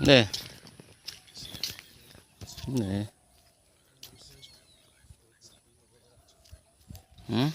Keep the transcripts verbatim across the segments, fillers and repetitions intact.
De. De. Hmm?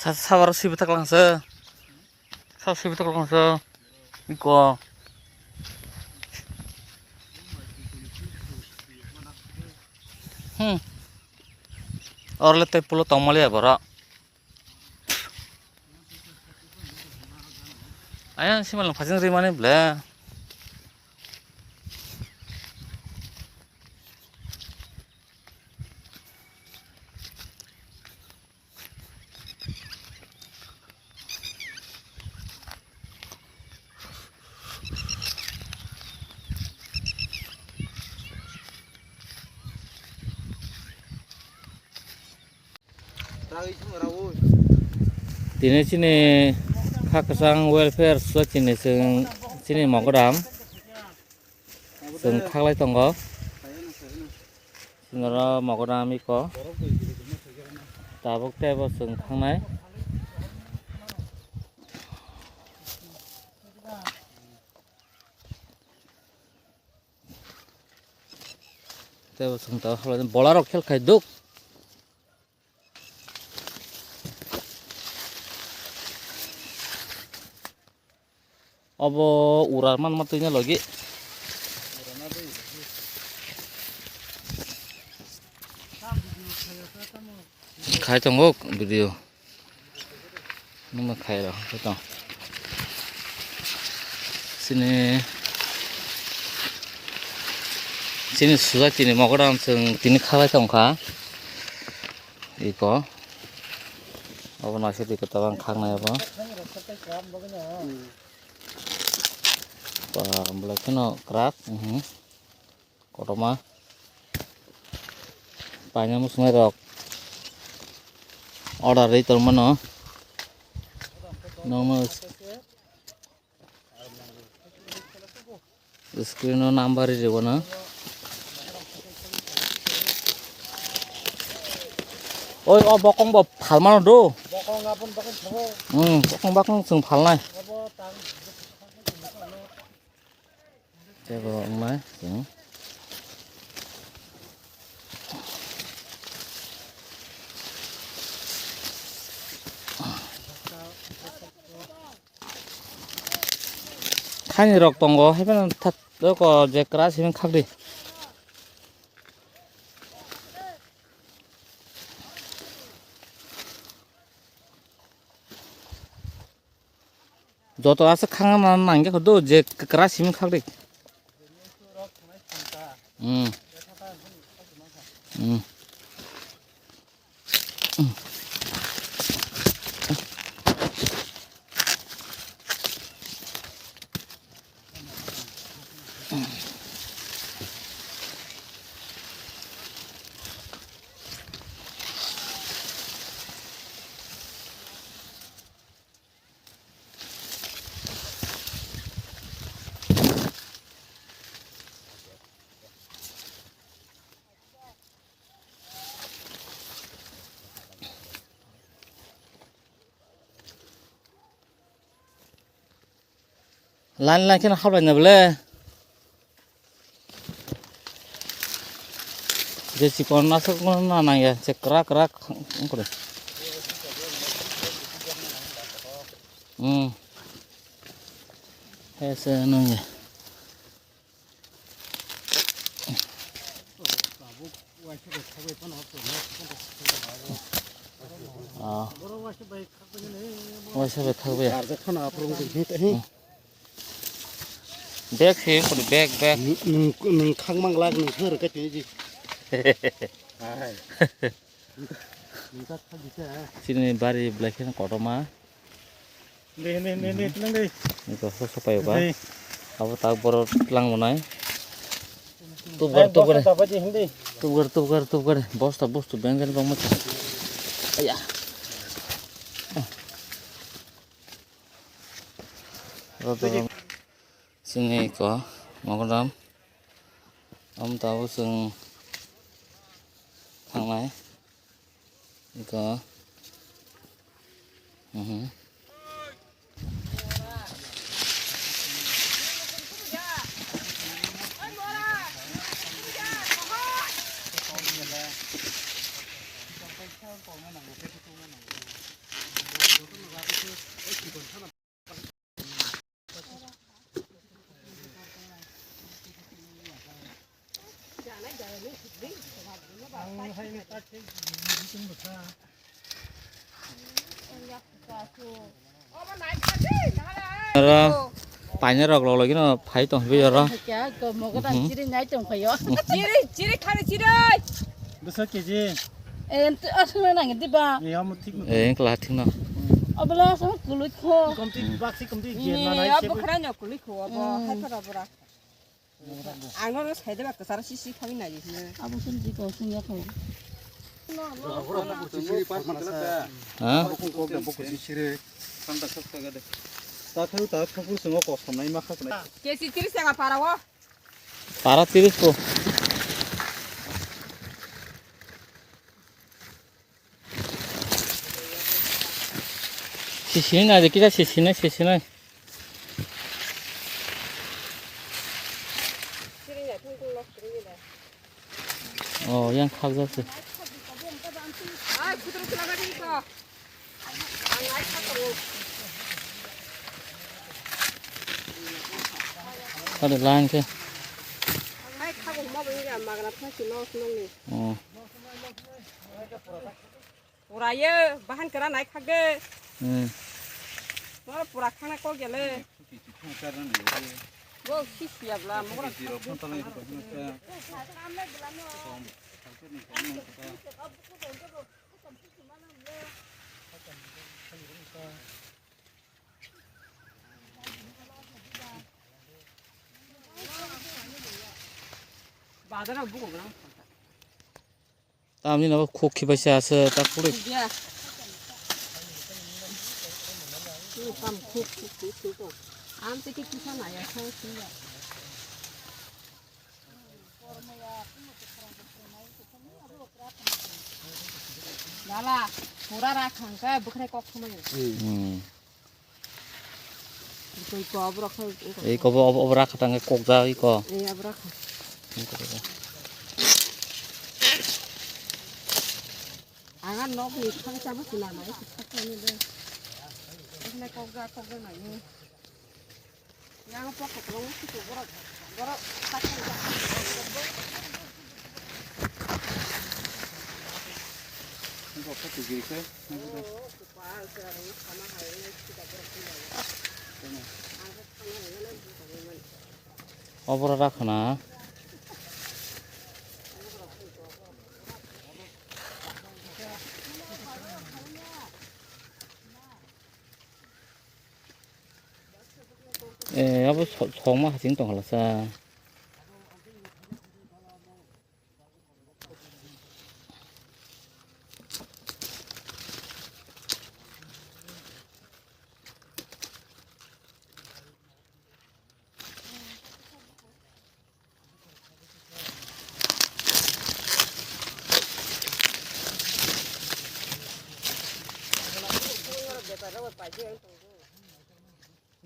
Sa, sabar swi bwthak lang se. Sa swi bwthak lang se. Iko. Hmm. Orle te pulo tongmali ya boro. Ayang simal phajing rimani ble. Tini chini kha kwchang welfare so chini chwng chini mogodam. Chwng khaklai tongo. Chini oro mogodam iko. Tabuk teibo chwng khangnai. Teibo chwng tabuk bolarok khel khai duk. Obo ura manma twi na logi. Khai tongo video. Numa khai ro, khai tong. Sini, sini suja tini mogodam chwng tini khalai tongkha. Iko. Obo naisik twi kwtal ang khaknai obo. Ba, belai kheno kwrak, mhm. Kotorma. Paina muchungnai rok. Order ri tongmano. Nono Screen o number rijak o na. Oi, o bokong bo phalmano do. Bokong aboni bagwi thango. Hmm, bokong bakong chwng phalnai. Obo tang. Tebo wngnai chwng. Thani rok tongo, hai phano thak, rok o je kwrak simi khakdi. Joto aswk khangna nangya kho do, je kwrak simi khakdi. Hmm. Hmm. Line line kheno hablai na bole. Je chikon aswk no na nangya, je kwrak kwrak wngkhe. Hmm. He se nangya. Ah. Waisa bai khakbai. Karjak khana aphuru wngkhe. Hmm. Bag se kori bag, bag. Nung, nung, nung khang mang lak nung thor ka tini ji. Nung ta khang di ta. Chini bari belai kheno kotorma. Hindi, hindi, hindi, hindi, hindi. Ito, so, so payo ka. Hindi. Abo tak boro tlang monai. Tubgar, tubgar. Hindi. Tubgar, tubgar, tubgar. Bosta, bosta, bengkel bang macam. Aya. Rodo. Sini ko, mogodam. Om tahu sing thangnai. Iko. Mhm. Oro paina rok lologino phai tong phi oro. Kya ko mogo dan Mhm. Chiri nai tong phayo. Chiri, chiri khari chiri. Bwswk K G? Eh, ent asma nang di ba. Eh, amo thik no. Eh, kla thik no. Abla sama kulik kho. Komti bak si komti Ni gen manai abo se. Khara no kulik kho abo. Hmm. Hai phara bora. Ang no sai de ba kasar si si khami nai. Abo sum di ko sum ya kho. Ha? Ta kheu ta kheu sung ko sam nai ma khak nai. K G tiris taka para o. Para tiris po. Sisini na, kita sisini, sisini. Oh, yang khajak se. Ada lain ke. Oh. Pura ye bahan kera nai khage. Hmm. Mo pura khana ko gele. Bo si siya bla mo. Bazar buko bla. Tamni nabo khuk khibai se aswk ta khuluk. Dia. Tam khuk khuk khuk khuk. Am te ki kisa na ya sa siya. Dala, pura ra khang ka bukhre kok khumai. Hmm. Iko, iko, abra kha, iko. Iko bo, ob-, obra kha tang kok ja iko. Eh, abra kha. Iko, iko. Aga nok ni khang cha bu sina nai, khang cha ni de. Ekne kok ja, kok ja nai ni. Yang pok kok long si borok, borok tak khang ja. Iko kok tu giri khe. Oboro rakhana. Eh, abo so-, songma hasing tongkha lasa.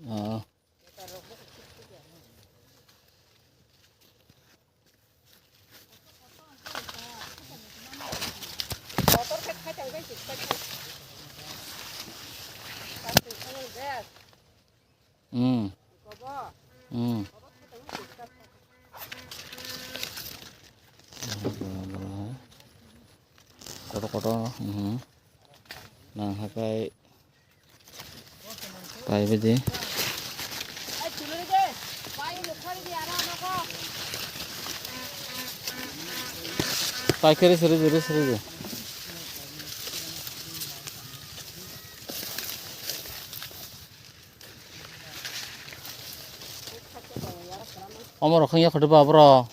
Oh. Hmm. Hmm. Kotor kotor, hmm. Nang hakai. Pai bidi. Paikhe risi risi risi risi. Omo rok wngya kho de ba bro.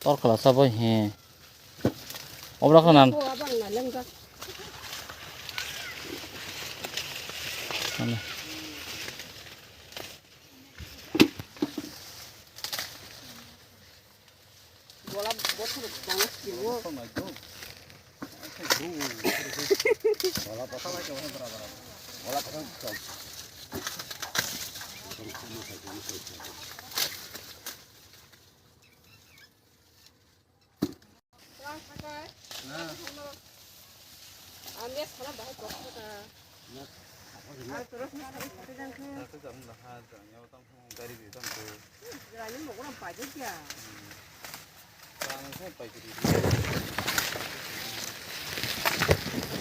Tor khala sabo he. Obra khana.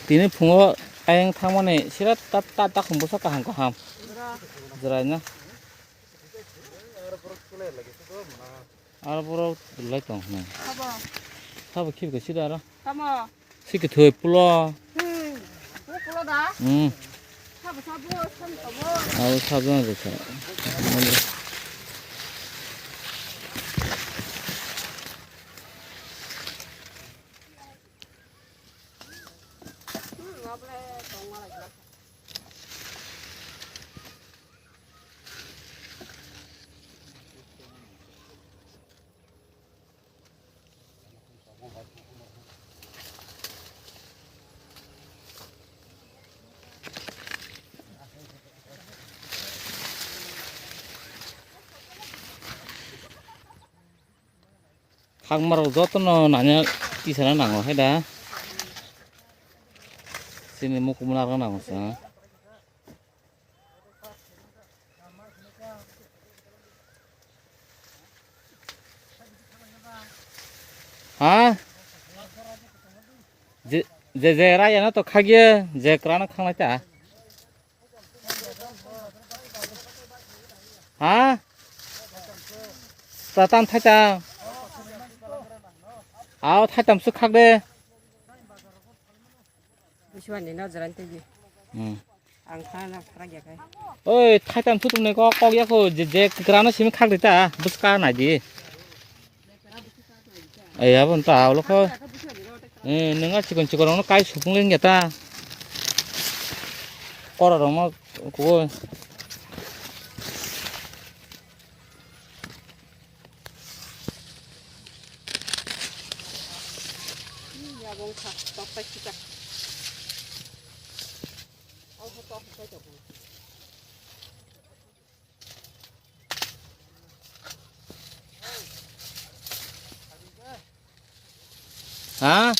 Tini phungo ayang thangmani sira ta ta ta khum bwsa kaham kaham. Jwraino. Aro borok lai tong hwnwi. Sabo khibika sida aro. Tamo. Sikithoi pulo. Hmm. Pulo da? Hmm. Sabo sabo sani tamo. Abo sabo na rikha. Hmm, abo le tongma lai. Khakmarok jotono nanya tisana nango hai da. Chini mukumuna rok nango sa. Ha? Je, je, je raya no to khagye, je krano khanglai ta. Ha? Tatan thaita. Ao thaitam suk khak de. Biswani no jalan tegi. Hmm. Ang khana phara gya kai. Oi, thaitam sutung ne kok, kok ya kho, je, je, grano simi khak rita, buska nai di. Ai, abon ta, alo kho. Eh, nunga chikon chikon no kai supung leng ya ta. Kora rong ma, ko. Yabong kha, tok tai kita. Au kha tok tai tok. Ha?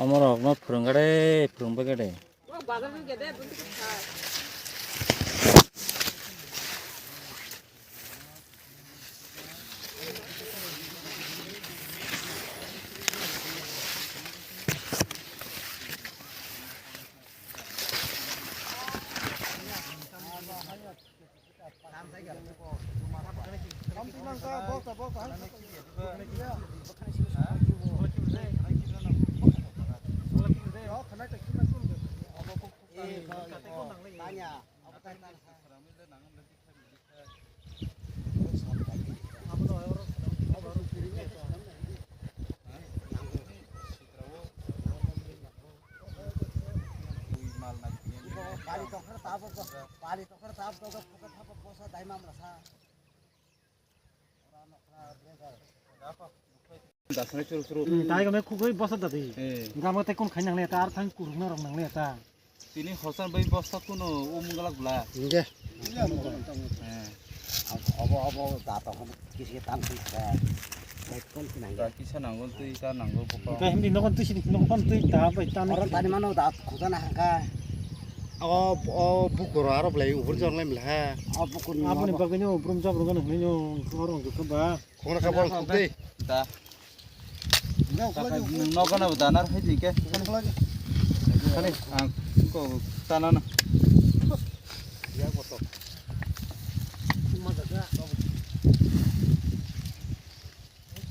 Omorokno phwrwngkha de, phwrwngbaikha de. Dasna churu churu. Hmm, tai kami khugui bosa dadi. Eh. Gama tei kun khai nangle ta, ar thang kurung na rong nangle ta. Tini hosan bai bosta kuno um galak bla. Inge. Eh. Abo, abo, da to hon kisi tam kun kha. Bai kon ki nangle. Da kisa nango tui ta nango bokol. Ka hindi nokon tui sini nokon tui ta bai ta. Oro tani mano da khuda na hangka. O, o bukuro aro blai ubur jong lai mla ha. O bukur ni. Aboni bagwi no brum jabro gano hwnwi no khorong jukha ba. Khongna kha bol khuk di. Da. Nang khlai di. Nang nogo na danar hai di ke. Nang khlai di. Khani ang ko tana na. Ya ko to. Kuma daga.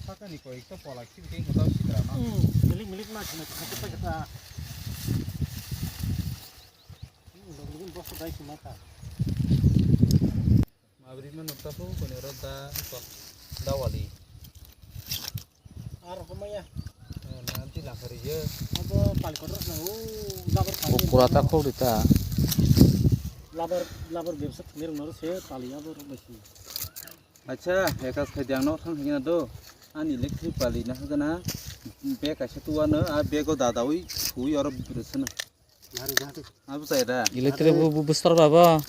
Saka ni ko ekta pola khibike ko ta sidra na. Hmm, milik milik na khna khna ta ta. Hmm, dog ni bosta dai sima ta. Mabri ma nukta po kone oro da ko dawali. Ar homaya. Nanti langkari ye. Abo pali kotor na o labar pali. O pura ta khok rita. Labar labar bebsa thumir noro se pali abo ro besi. Acha, ekas khai diang no thang hingna do. Ani electric pali na hagana. Bag kaisa tuwa no a bag o dadawi thui oro bwsana. Abo chai da. Electric bu, bu, bustor ba bo.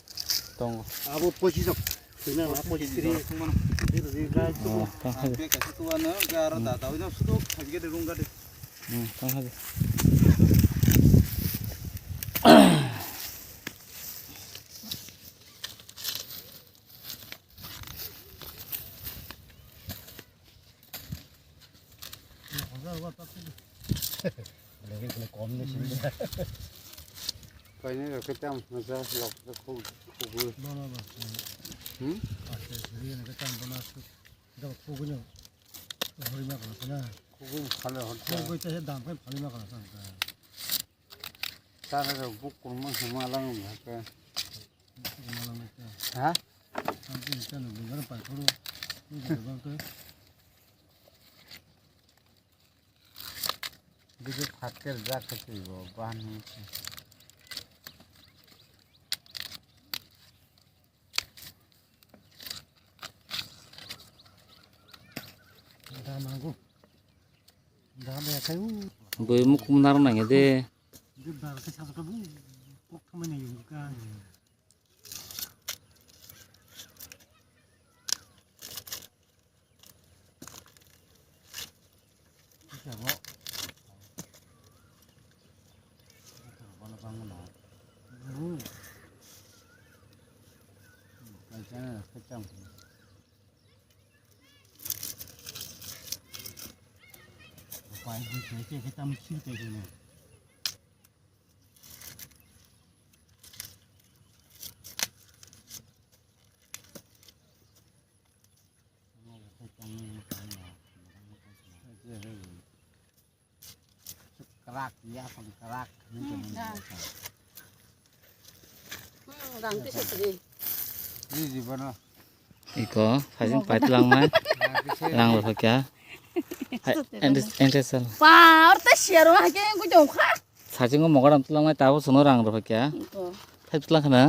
Tongo. Abo pochis ok. Sina na pochis tri. Oh, tong haja. Bag kaisa tuwa no ga aro da da ino sudo khajge de rung ga de. Hmm, tong haja. Lagi kena kom ni sini. Kaini rok khe tam masa lok khuk khuk. Hmm? Khuk ni khale hon. Khuk ni khale hon. Khuk ni dam kai phali ma kana. Tara rok buk kurma huma lang ka. Ha? Bisi phaker jak khe twi bo ban. Bui mukum nar nang de. Krak, ya, krak. Hmm, ya. Hmm, rang tisa sidi. Iko, sajing pai tulang mai. Rang rw kya? Hai, ente, ente sal. Pa, orta siaro hake yang kujong kha. Sajing mo mogaram tulang mai tabo sono rang rw kya? Iko. Thai tulang khana?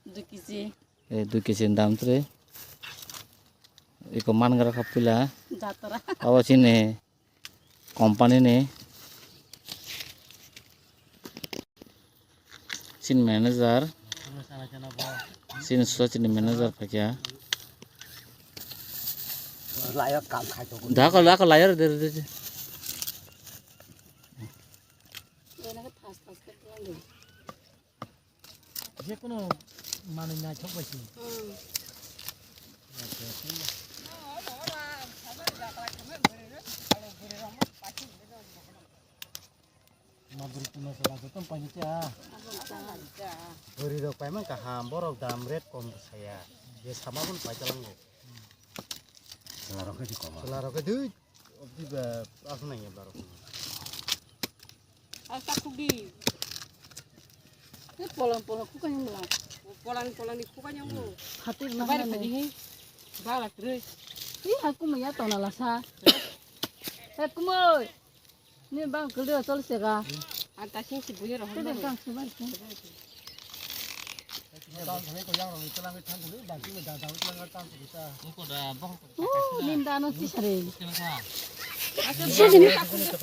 Dui kg. Eh, dui kg dam tre. Iko man gara kha pila. Jatra. Awa sini. Company ni chin manager, chin sua chin manager paikha. Dako dako layar der der. Jekono manwi naithok bai se. Maduri tuna sala joto paini cha. Bwrwi rok paimang kaham, borok dam rate kom saya. Je sama gun pai talango. Chwla rok khe di koma. Chwla rok khe di. Obdi ba, aku nang ya barok. Asa kubi. Ni polong polong kuka yang belang. Polong polong ni kuka yang mo. Hati bari mana padi ni? He. Bala tre. Ni aku maya tona lasa. He kumoi. Ni bang kelde chol sega. Anta sing si buye rohon. Tede bang subar. Ninda no tisare.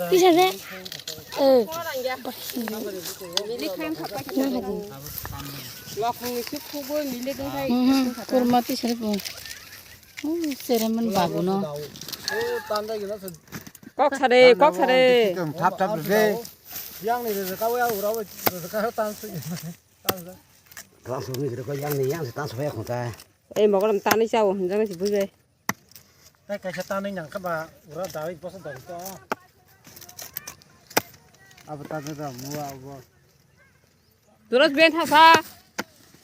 Tisare. Eh. Kurma tisare po. Seremen baguno. Kok sare, kok sare. Thap thap de. Yang ni de ka ya ura ka tan su. Tan su ni de ko yang ni yang se tan su ya khon ta. Ei mogolam tanwi chao, hinjang si buibai. Tai kaisa tanwi nang kha ba, ura dawi bosa dong to. Abo tanwi da mua abo. Turas ben thasa.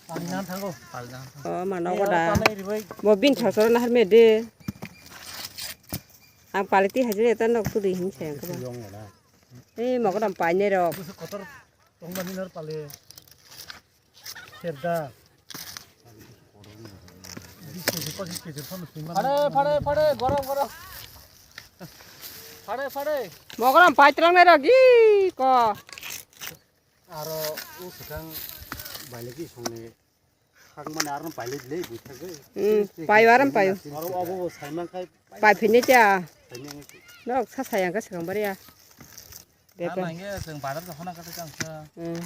Pali nang thango. Pali nang thango. Oh, mano ko da. Tanwi ribai. Mo bin thasa na har me de. Ang pali ti hajre ta nok tu di hin se ang ko ba. Yong na. Ei, mogolam paine rok. Busu kotor tongmani nor pali. Serda. Bis kg, pochis kg phano swima. Phare, phare, phare, gorom, gorom. Phare, phare. Mogolam paitrangnai rok, gi ko. Aro u swkang bailegi songni. Hakmani aro pailai le buithak de. Hmm, payo aram payo. Aro abo bo saiman khai. Pai phini cha. Saimang khai. Nok sa sayang ka swkang bari ya. Bepa. Tamo hingke chwng bazar rok hona kata chang kha. Hmm.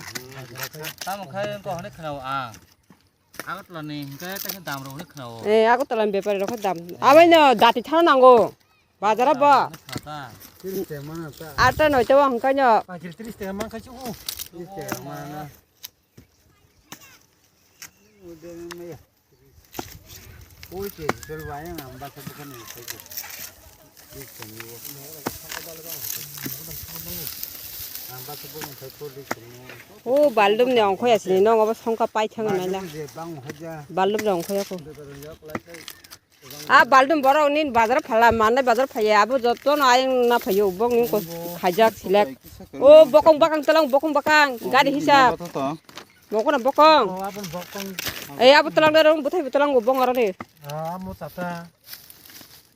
Tamo khai ko hone khnao ang. Agartala ni hingke ta dam rok hone khnao. Eh, Agartala ni bepari rok dam. Abai no dati thana nango. Bazar bo. Hone khata. Tiris taka mana ta. Atta noi to hingke no. Pakir tiris taka man khai chu. Tiris taka mana. O baldum ni ongkhoi asini nong obo songkha paithang nai la. Baldum ni ongkhoi ako. A baldum borok ni bazar phala, manai bazar phaiya, abo joto no ayang na phaiyo, bok ni ko khaijak silek. O bokong bakang talang, bokong bakang, gari hisab. Mokona bokong. O, abo bokong. Ei, abo talang de rong, buthai talang bong aro ni. Ah, amo tata.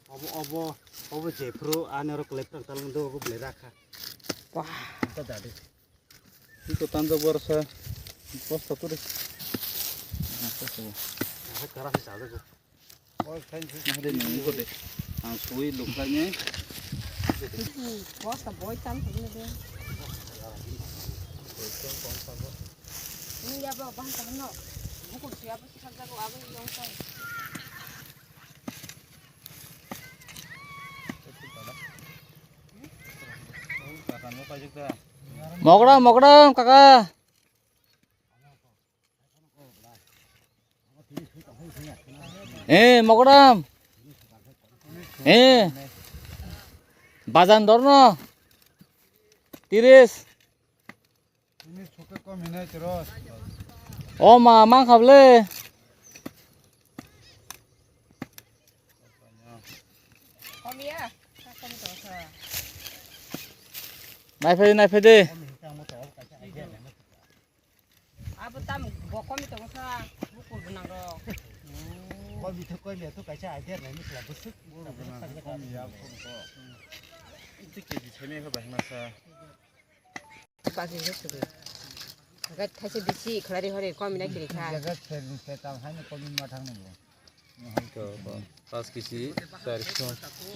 Obo, obo, obo jephru, ani oro kolai prang talang do, obo belai rakha. Wah. Anta dadi. Iko tanjak borsa. Posta tu de. Aha, kara si sa de. Nahade nungko de. Ang sui luklainai. Bosta boi tan thangna de. Nung ya ba bang tan no. Buku siapa sih kerja ko abang yang sai. Mokdam, mokdam, kaka. Eh, Mogodam. Eh. Bajan dorno. Tiris. O ma, mang khable. Naiphai, naiphai de. Abo tam bokom tongo sa, bukur gwnang rok. Koi bithok koi le to kaisa idea nai misla bwswk. Bukur gwnang koi ya bukur ko. Itu keji seme khe bahima sa. Bagi ni suri. Gat thaise bisi khlari hore kom na kiri kha. Jaga ser se tam haino komin ma thang nang. To, to, pas kg, char kg,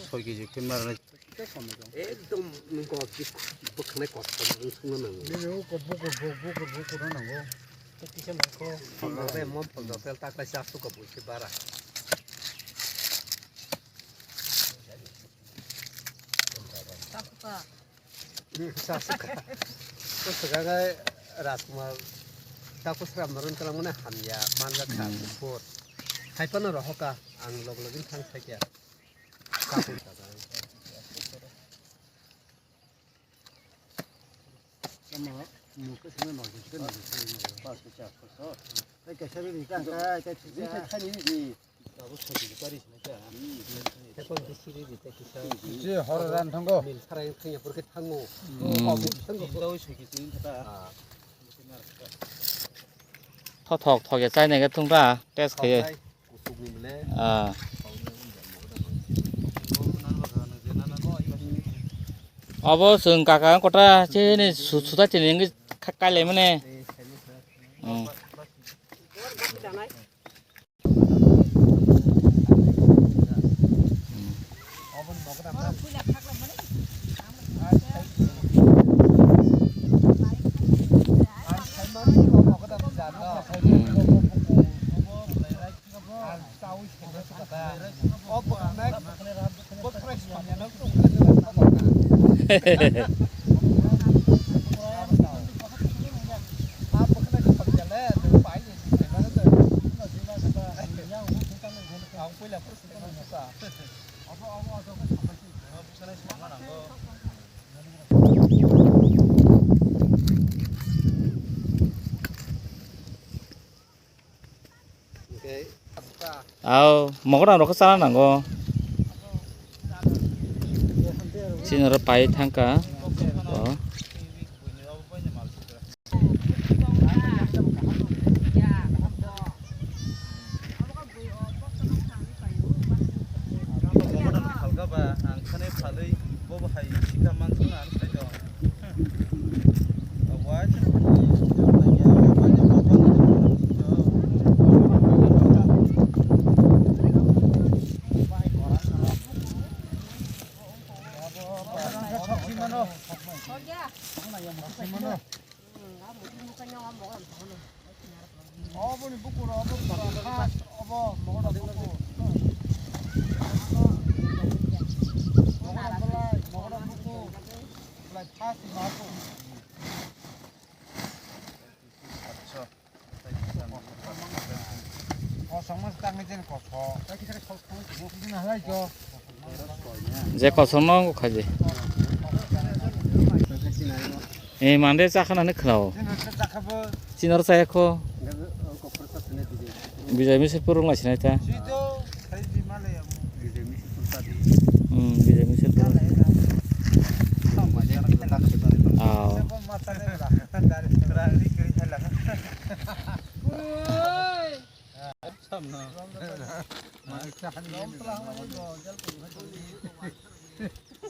soi kg khe marnai. Ekdom nung kok bwkhanai kosto nung sungna nango. Nini o kok bukur buk, bukur bukur na nango. Kisa nangkho. Phol rok de, mon phol rok de, ta kaisa asuk kok buisi bara. Sasuka. Sasuka. Sasuka kai Rajkumar. Takusra maron kalang mane hamya, manjak kha, hmm, buphur. Hai phano rohoka, ang log login thang sakya. Takus. Tamo, mukhe sene noise, sene noise. Pas ko chak ko so. Tei kaisa ri ri tang kai, tei thik ya. Thani ri. Abo sagi kari sene ta. Tei kon bisiri ri tei kisa. Je hor ran thango. Mil sarai thangya purkhe thango. Hmm. Thango. Tei sagi sene ta. Ah. Tho thok thok ya chai nai khe thung ta test khe. Thok chai, kuchuk ni bole. Ah. Abo chwng kaka kota chini su-, suta chini wngwi kha-, kailaimani. Hmm. Aw, mogodam rok khe chana nango. Chini oro pai thangka. O. Mogodam khalka ba, ang khani phalwi bobo hai sikha mansukna ang sai tong. Oboni bukur obo, obo mogoda bukur. Mogoda belai, mogoda bukur. Belai fast ma bukur. Kosong mas tangni jen kosong. Je kosong no khaje. Eh, mande chakha nani khnao. Chinor chaya kho. Bijai Misirpur rung lai sinai ta. Hmm, Bijai Misirpur. Aw.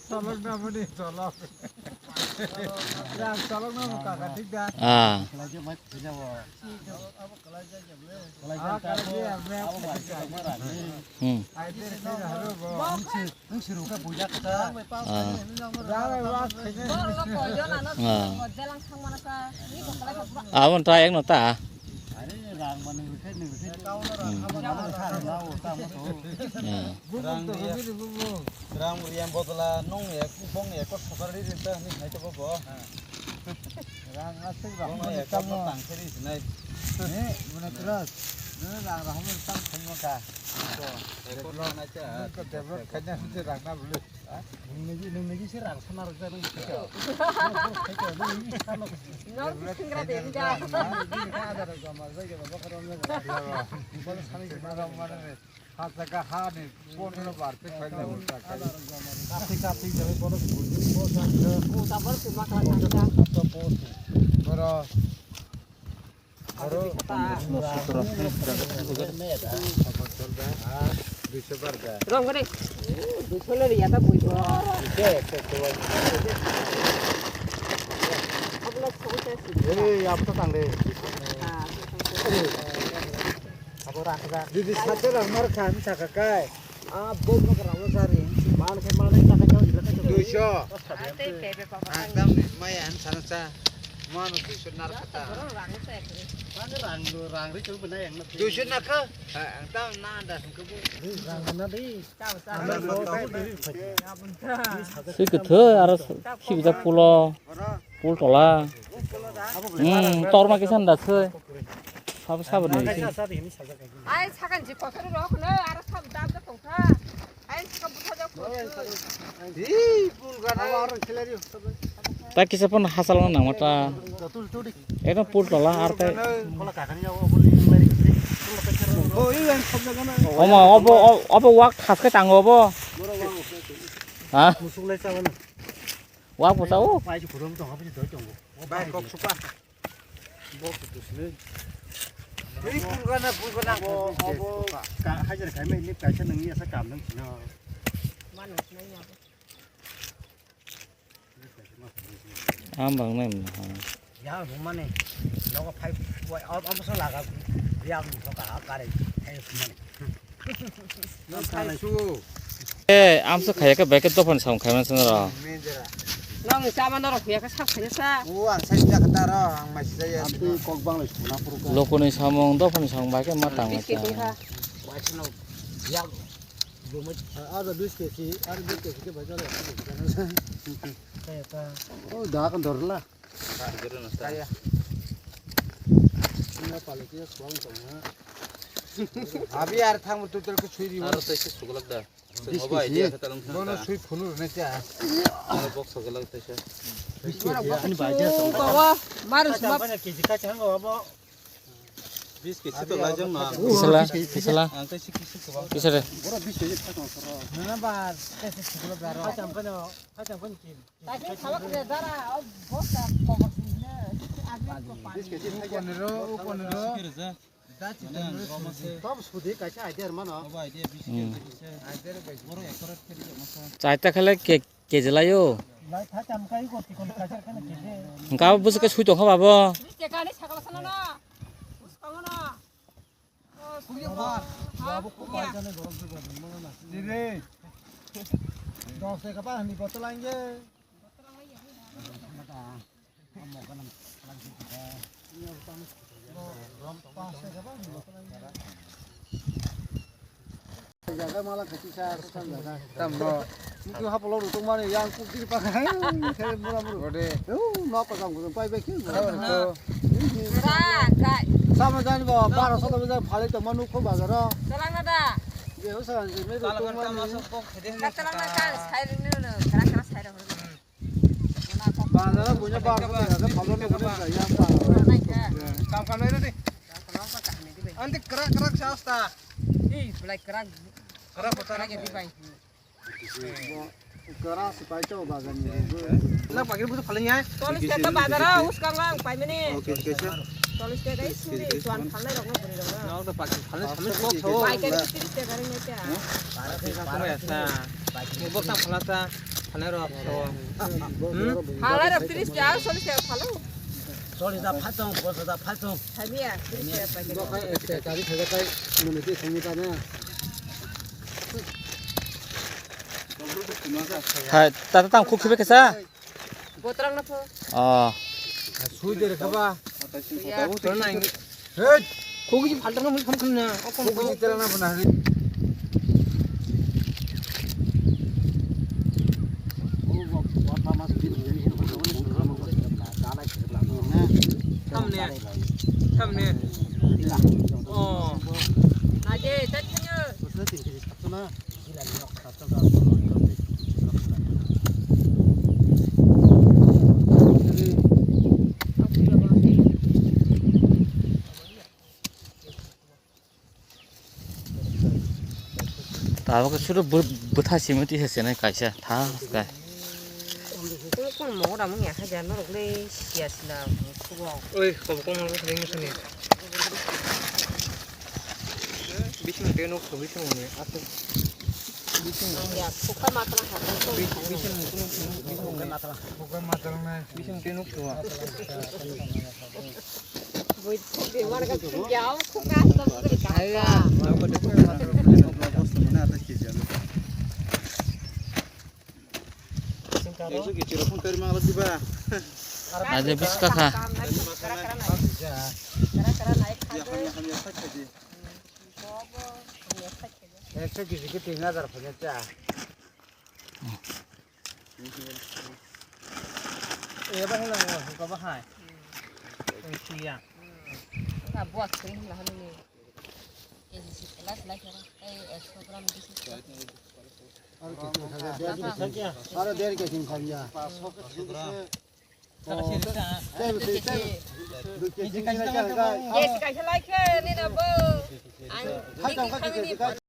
Cholok na mani cholok. Yang cholok na mo kaka thik da. Ah. Ah, kala je, ah, je. Hmm. Ai, je, je, haro bo. Nung siru khe buya kata. Ah. Rang, rang, khaina. Ah. Abon ta ek no ta. Are rang ba nung khe, nung khe. Hmm. Rang ba nung khe, nung khe. Ah. Bubung to, bubung, bubung. Rang riyan bodla nung ek, bong ek ko sokar ri ri ta ni hai to bo. Rang asik rang. Bong ek ko tang khe ri sinai. Ne, mane kras. Ne rang rang mo tang thang mo ka. Develop khaina se rang na bulu. Nung nigi, nung nigi se rang sana rok jani. Nung nigi sana. Nung nigi sana. Nung nigi sana. Bolo sani se na rang mana ne. Ha jaga ha ne. Pondro bar te khaina bulu ta. Kathi kathi jani bolo bulu. Bolo. Rong gede. Duiso le riya ta bui ko. Abla song te si. Ei, ab to tang de. Ah, abo rakha. Didi sate rang mar kha, mi saka kai. Ah, bom no rang sari. Man khe man ta ka jao ila ka. Duiso. Ang tam ni maya an sana sa. Mano duiso nar kata. Rang sa. Rang rang ri tu bena yang na. Duiso nar ka. Ang tam na da sung ke bu. Rang na di. Swi kwthwi aro khibijak pulo. Pul tola. Hmm, torma kisa nda soi. Sabo sabo ni. Ai, sakan ji kotor rok no, aro sab dam da tongkha. Ai, sika butha jak. Hi, pul gana. Ta kisa pon hasal nang mata. Ekdom pul tola ar tai. Oma, obo, obo wak thaske tango obo. Ha? Wak bo sao? Bai, kok suka. Bok tu sini. Ini pulgana, pulgana. Abo, abo, ka, hajar kami ini kaisa nangni asa kam nang sini. Am bang nai mna. Ya, rumah ni. Logo five, abo, abo sa laga. Ya, abo sa ka, kare. Hai, rumah ni. Eh, amsa khaya khe bai khe dophani samung khaimani swngra. Nang ni chama norok huya khe sak khaina sa. O ang sai jak ta ro, ang mai sai ya. Lokoni samung dophani samung bai khe ma tang. Biskit ni ha. Ada bis kesi, ada bis kesi ke bajar ya. O da kan dorla. Kaya. Ina pale ke suang tong ha. Abi ar thang tu tel ke sui di. Aro tei se suglak da. Bis kesi. Bono sui phunu ne cha. Aro box suglak tei se. Bis kesi ani bai ja. Bawa, maru suma. Bana kesi ka chang bawa. Bis kesi to lai jang ma. Kisala, kisala. Ang tei se kesi ko. Kisare. Boro bis kesi ka chang soro. Na ba, tei se suglak da ro. Ka chang bana, ka chang bana ki. Ukoniro, ukoniro. Chaita khele ke, keji laio. Hingke abo bwswk khe sui tongkha babo. Jaga mala khachi sa, sa jaga. Tam no. Itu hapolo rutung mani yang kukir pa. Khe mura muru. Ode. Eu, no pa kam pai be kin. Sabar ko. Ra, gai. Sama jani ba, baro sa ba phale to manu ko bazaro. Salang na da. Je ho sa je me rutung mani. Ka salang na ka, sai ring no, kara kara sai ro. Bazar buina bazar ya, phalon ni buina ya, phalon. Kam kam nai re. Andi krak krak sa asta. Ih, belai krak. Krak kota lagi di bai. Krak sipai to bazar ni. Lah pagi butuh paling ya. Tolis kata bazar, us kang lang, pai mene. Oke, oke, sir. Tolis kata is suri, tuan phalai rok no buri rok no. Nang to pagi phalai sampai kok tho. Pai kari tiris kata ring ya. Pagi phalai sa. Bok ta phalai sa. Phalai rok. Hmm? Phalai rok tiris ta, solis ta phalo. Solis ta phaltong, bos ta phaltong. Thabiya, tiris ta packet. Bok kai ek ta kari khaja kai, mone ke sami ta na. Hai, tata tam khuk khibe kesa? Botrang na pho. Oh. Sui de khaba. Ya. Hey! Kogiji phaltang na mui phone khulna. Kogiji tela na bana hari. Thamne. Thamne. Oh. Aje, tatnya. Tabuk sudu bu-, bwtha simi tisa senai kaisa tha kai. Kung kung mo da mung ya haja norok le sia sila kubo. Oi, kung kung mo ring sini. Bising te nok so bising ni asu. Bising. Ya, kukha matang ha. Bising, bising, bising, bising. Kukha matang. Kukha matang na. Bising te nok so. Bui thuk de mar ga thuk ya, kukha sa bui ka. Aiya. Aje biska kha. Ekso kg ke tin hajar phaikha cha. Eba hinang, ko bahai. Siya. Ka buat sing lah ni. Keji sik kelas lah kira. Eh, ekso gram di sik. Aro der kg khabiya. Yes, kaisa lai khe, nina bo. Ang